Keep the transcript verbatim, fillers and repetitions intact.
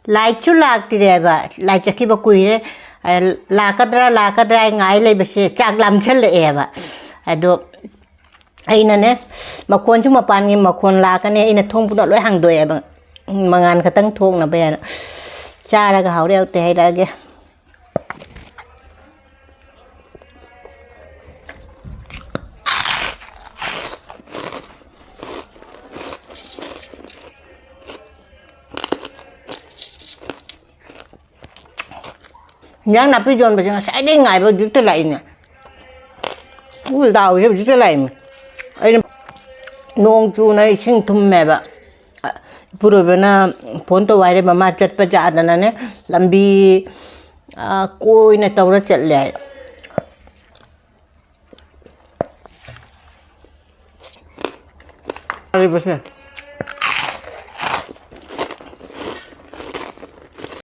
ꯂꯥꯏꯠꯁꯨ ꯂꯥꯛꯇ꯭ꯔꯦꯕ, light ꯆꯠꯈꯤꯕ ꯀꯨꯏꯔꯦ꯫ ꯑ, ꯂꯥꯛꯀꯗ꯭ꯔꯥ, ꯂꯥꯛꯀꯗ꯭ꯔꯥ ꯍꯥꯏ ꯉꯥꯏ ꯂꯩꯕꯁꯦ ꯆꯥꯛ ꯂꯥꯝꯁꯜꯂꯛꯑꯦꯕ꯫ ꯑꯗꯣ ꯑꯩꯅꯅꯦ, ꯃꯈꯣꯟꯁꯨ ꯃꯄꯥꯟꯒꯤ ꯃꯈꯣꯟ ꯂꯥꯛꯀꯅꯤ, ꯑꯩꯅ ꯊꯣꯡ ꯄꯨꯝꯂꯣꯏ ꯂꯣꯏ ꯍꯥꯡꯗꯣꯛꯑꯦꯕ, ꯃꯉꯥꯟ ꯈꯛꯇꯪ ꯊꯣꯛꯅꯕ ꯍꯥꯏꯅ꯫ ꯆꯥꯔꯒ ꯍꯥꯎꯔꯦ ꯍꯥꯎꯇꯦ ꯍꯥꯏꯔꯛꯑꯒꯦ꯫ ꯏꯟꯖꯥꯡ ꯅꯥꯄꯤ ꯌꯣꯟꯕꯁꯦ ꯉꯁꯥꯏꯗꯩ ꯉꯥꯏꯕ ꯍꯧꯖꯤꯛꯇ ꯂꯥꯛꯏꯅꯦ꯫ ꯎ ꯗꯥꯎꯁꯦ ꯍꯧꯖꯤꯛꯇ ꯂꯥꯛꯏꯅꯦ꯫ ꯑꯩꯅ ꯅꯣꯡ ꯆꯨꯅ ꯏꯁꯤꯡ ꯊꯨꯝꯃꯦꯕ꯫ ꯏꯄꯨꯔꯣꯏꯕꯅ ꯐꯣꯟ ꯇꯧ ꯍꯥꯏꯔꯦ, ꯃꯃꯥ ꯆꯠꯄ ꯌꯥꯗꯅꯅꯦ ꯂꯝꯕꯤ, ꯑꯥ, ꯀꯣꯏꯅ ꯇꯧꯔ ꯆꯠꯂꯦ ꯍꯥꯏ꯫ ꯇꯥꯔꯤꯕꯁꯦ꯫